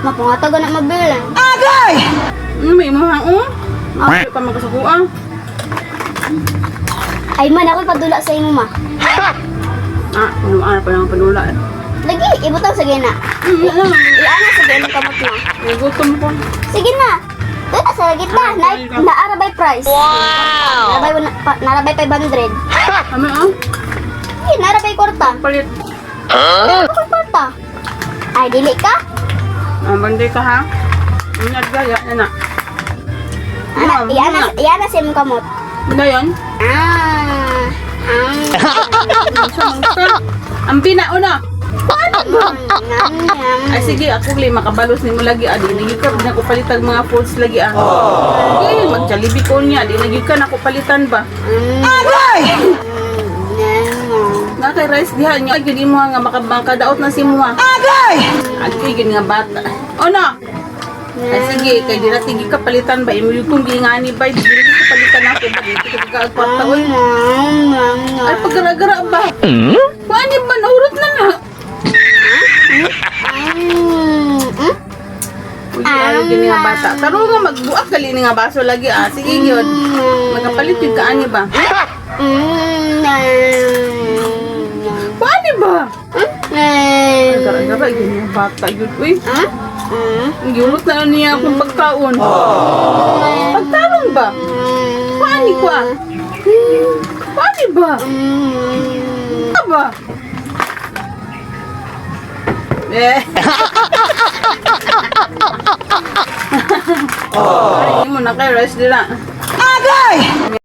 Mapangatagan na mabilin. Ano may imuha oh? Ako pa magkasukuan. Ay man, ako padula sa imo, ma. Ah, ano pa lang panula. Lagi, ibutang sige na. Ano? Iana sa ganang kamot na. Nagutom ko. Sige na. Doon na sa gitna. Na, naarabay price. Wow! Narabay, narabay 500. Ano ah? Sige, narabay kwarta. Palit. Ako kwarta. Ay, dili ka? Ah, banday ka ha? Ang nagdaya na na. Ana, Ma'am, iana, muna. iana sa imong kamot. Ano yun? Ah. Ah. Ang binauna. Ngam, ngam. Ay sige, ako li makabalos nimo lagi ah. Di na gyud ka di na ko palitag mga foods lagi ah. Sige, mag-Jollibee ko niya, di na gyud ka nako palitan ba. Ngam, ngam. Na kay rice diha niya gyud imo nga makadaot na si muha. Agay! Agay gyud nga bata. Ono. Ay sige, kay di na tigi ka palitan ba imo gyud kung gingani ba di gyud ka palitan ako ba di ka kaag kwarta oy. Ngam, ngam, ngam. Ay pagara-gara ba. Kuani ba naurot na na. Mm. Uy, ayaw gyud nga bata. Taro nga magbuak gali ni nga baso lagi ah. Sige gyud. Makapalit gyud ka ani ba? Mm, ngam, ngam. Kuani ba? Mm. Gara-gara gyud nga bata gyud uy. Ah? Mm. Ang giulot na niya akong pagkaon. Pagtarong ba? Kuani ko ah. Kuani ba? Mm. Ano ba? Eh. Ay, mo na kay rice dira. Agay!